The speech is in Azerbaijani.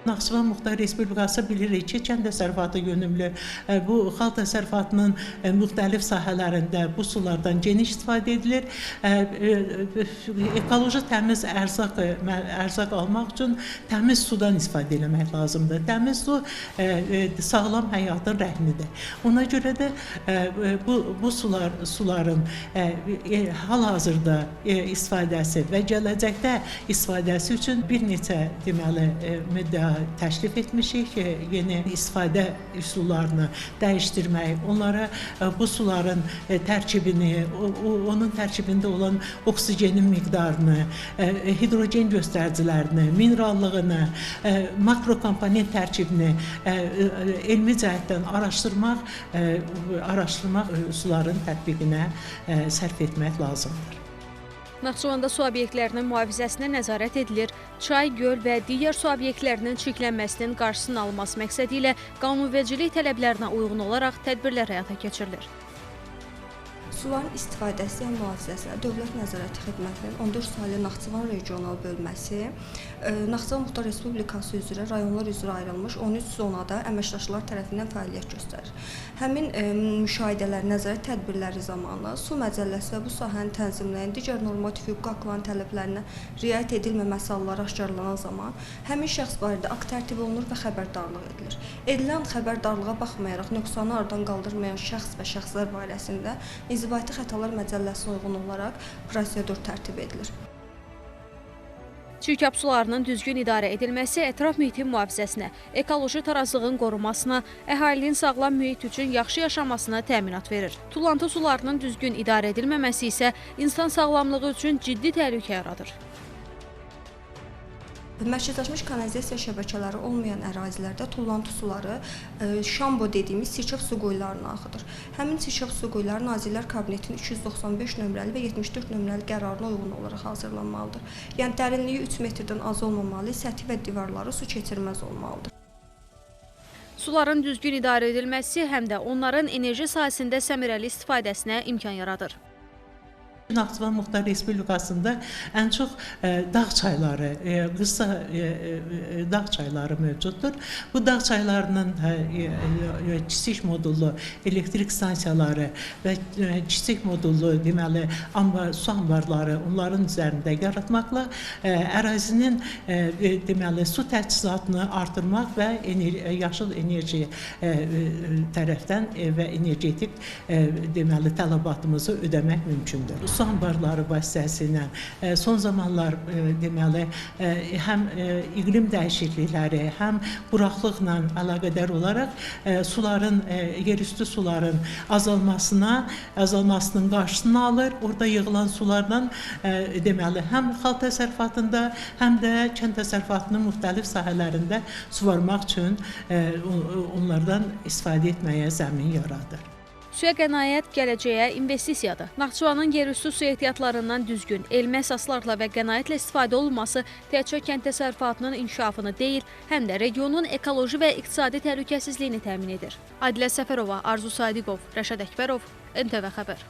Naxçıvan Muxtar Respublikası bilirik ki, kənd təsərrüfatı yönümlü bu xalq təsərrüfatının müxtəlif sahələrində bu sulardan geniş istifadə edilir. Ekoloji təmiz ərzaq almaq üçün təmiz sudan istifadə eləmək lazımdır. Təmiz su sağlam həyatın rəhnidir. Ona görə də bu suların hal-hazırda istifadəsi və gələcəkdə istifadəsi üçün bir neçə deməli müddəa təklif etmişik ki, yeni istifadə üsullarını dəyişdirmək, onlara bu suların tərkibini, onun tərkibində olan oksigenin miqdarını, hidrogen göstəricilərini, minerallığını, makrokomponent tərkibini elmi cəhətdən araşdırmaq suların tətbiqinə sərf etmək lazımdır. Naxçıvanda su obyektlərinin mühafizəsinə nəzarət edilir. Çay, göl və digər su obyektlərinin çirklənməsinin qarşısının alınması məqsədi ilə qanunvericilik tələblərinə uyğun olaraq tədbirlər həyata keçirilir. Suların istifadəsi və mühafizəsinə Dövlət Nəzarəti Xidmətinin 14 saylı Naxçıvan Regional Bölməsi, Naxçıvan Muxtar Respublikası üzrə, rayonlar üzrə ayrılmış 13 zonada əməkdaşlar tərəfindən fəaliyyət göstərir. Həmin müşahidələr, nəzarət tədbirləri zamanı su məcəlləsi və bu sahəni tənzimləyən digər normativ hüquqi aktların tələblərinə riayət edilməməsi halları aşkarlanan zaman həmin şəxs barədə akt tərtib olunur və xəbərdarlıq edilir. Edilən xəbərdarlığa baxmayaraq nöqsanı aradan qaldırmayan şəxs və şəxslər barəsində İnzibati xətalar məcəlləsinə uyğun olaraq prosedur tərtib edilir. Çirkab sularının düzgün idarə edilməsi ətraf mühitin mühafizəsinə, ekoloji tarazlığın qorunmasına, əhalinin sağlam mühit üçün yaxşı yaşamasına təminat verir. Tullantı sularının düzgün idarə edilməməsi isə insan sağlamlığı üçün ciddi təhlükə yaradır. Mərkəzləşmiş kanalizasiya şəbəkələri olmayan ərazilərdə tullantı suları şambo dediyimiz çirkab su quyularına axıdır. Həmin çirkab su quyuları Nazirlər Kabinetinin 295 nömrəli və 74 nömrəli qərarına uyğun olaraq hazırlanmalıdır. Yəni dərinliyi 3 metrdən az olmamalı, səthi və divarları su keçirməz olmalıdır. Suların düzgün idarə edilməsi həm də onların enerji sahəsində səmərəli istifadəsinə imkan yaradır. Naxçıvan Muxtar Respublikasında ən çox dağ çayları, qısa dağ çayları mövcuddur. Bu dağ çaylarının kiçik modullu elektrik stansiyaları və kiçik modullu deməli su anbarları onların üzərində yaratmaqla ərazinin deməli su təchizatını artırmaq və yaşıl enerji tərəfdən və energetik deməli tələbatımızı ödəmək mümkündür. Su anbarları vasitəsilə son zamanlar deməli həm iqlim dəyişiklikləri, həm quraqlıqla əlaqədar olaraq suların, yerüstü suların azalmasının qarşısını alır. Orada yığılan sulardan deməli həm xalq təsərrüfatında, həm də kənd təsərrüfatının müxtəlif sahələrində suvarmaq üçün onlardan istifadə etməyə zəmin yaradır. Suya qənaət gələcəyə investisiyadır. Naxçıvanın yerüstü su ehtiyatlarından düzgün, elmi əsaslarla və qənaətlə istifadə olunması təkcə kənd təsərrüfatının inkişafını deyil, həm də regionun ekoloji və iqtisadi təhlükəsizliyini təmin edir. Adilə Səfərova, Arzu Sadiqov, Rəşad Əkbərov, NTV Xəbər.